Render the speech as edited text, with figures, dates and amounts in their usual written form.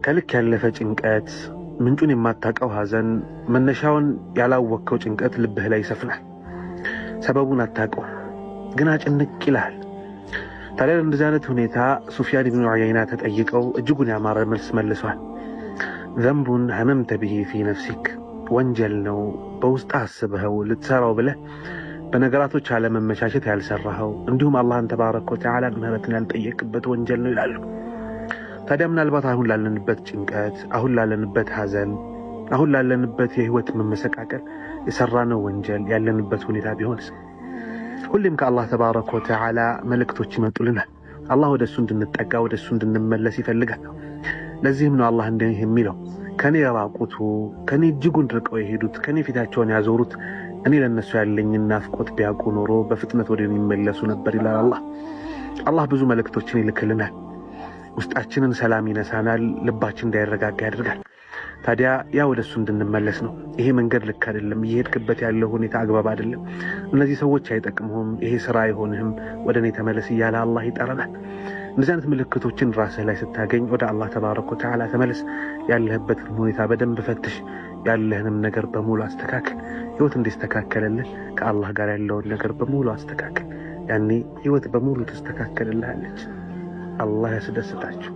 ከልክ ያለፈ ጭንቀት፣ ምንጩን የማታውቀው ሐዘን፣ መነሻውን ያላወቅከው ጭንቀት ልብህ ላይ ይሰፍናል። ሰበቡን አታውቀውም፣ ግን አጭንቅ ይልሃል። ታዲያ እንደዚህ አይነት ሁኔታ ሱፊያን ኢብኑ ዑየይና ተጠይቀው እጅጉን ያማረ መልስ መልሷል። ذنب هممت به في نفسك፣ ወንጀል ነው በውስጥ አስበኸው ልትሰራው ብለህ በነገራቶች አለመመቻቸት ያልሰራኸው፣ እንዲሁም አላህን ተባረከ ወተዓላ ምህረትን ያልጠየቅበት ወንጀል ነው ይላሉ። ታዲያ ምናልባት አሁን ላለንበት ጭንቀት፣ አሁን ላለንበት ሐዘን፣ አሁን ላለንበት የህይወት መመሰቃቀል የሰራነው ወንጀል ያለንበት ሁኔታ ቢሆንስ? ሁሌም ከአላህ ተባረከ ወተዓላ መልእክቶች ይመጡልናል። አላህ ወደ እሱ እንድንጠጋ፣ ወደ እሱ እንድንመለስ ይፈልጋል። ለዚህም ነው አላህ እንዲህ የሚለው፣ ከኔ የራቁቱ፣ ከኔ እጅጉን ርቀው የሄዱት፣ ከኔ ፊታቸውን ያዞሩት እኔ ለእነሱ ያለኝን ናፍቆት ቢያውቁ ኖሮ በፍጥነት ወደ እኔ ይመለሱ ነበር ይላል አላህ። አላህ ብዙ መልእክቶችን ይልክልናል። ውስጣችንን ሰላም ይነሳናል፣ ልባችን እንዳይረጋጋ ያደርጋል። ታዲያ ያ ወደ እሱ እንድንመለስ ነው። ይሄ መንገድ ልክ አይደለም፣ እየሄድክበት ያለው ሁኔታ አግባብ አይደለም፣ እነዚህ ሰዎች አይጠቅሙህም፣ ይሄ ስራ አይሆንህም፣ ወደ እኔ ተመለስ እያለ አላህ ይጠራናል። እንደዚህ አይነት ምልክቶችን ራስህ ላይ ስታገኝ ወደ አላህ ተባረከ ወተዓላ ተመለስ። ያለህበትን ሁኔታ በደንብ ፈትሽ፣ ያለህንም ነገር በሙሉ አስተካክል። ህይወት እንዲስተካከልልህ ከአላህ ጋር ያለውን ነገር በሙሉ አስተካክል። ያኔ ህይወት በሙሉ ትስተካከልልሃለች። አላህ ያስደስታችሁ።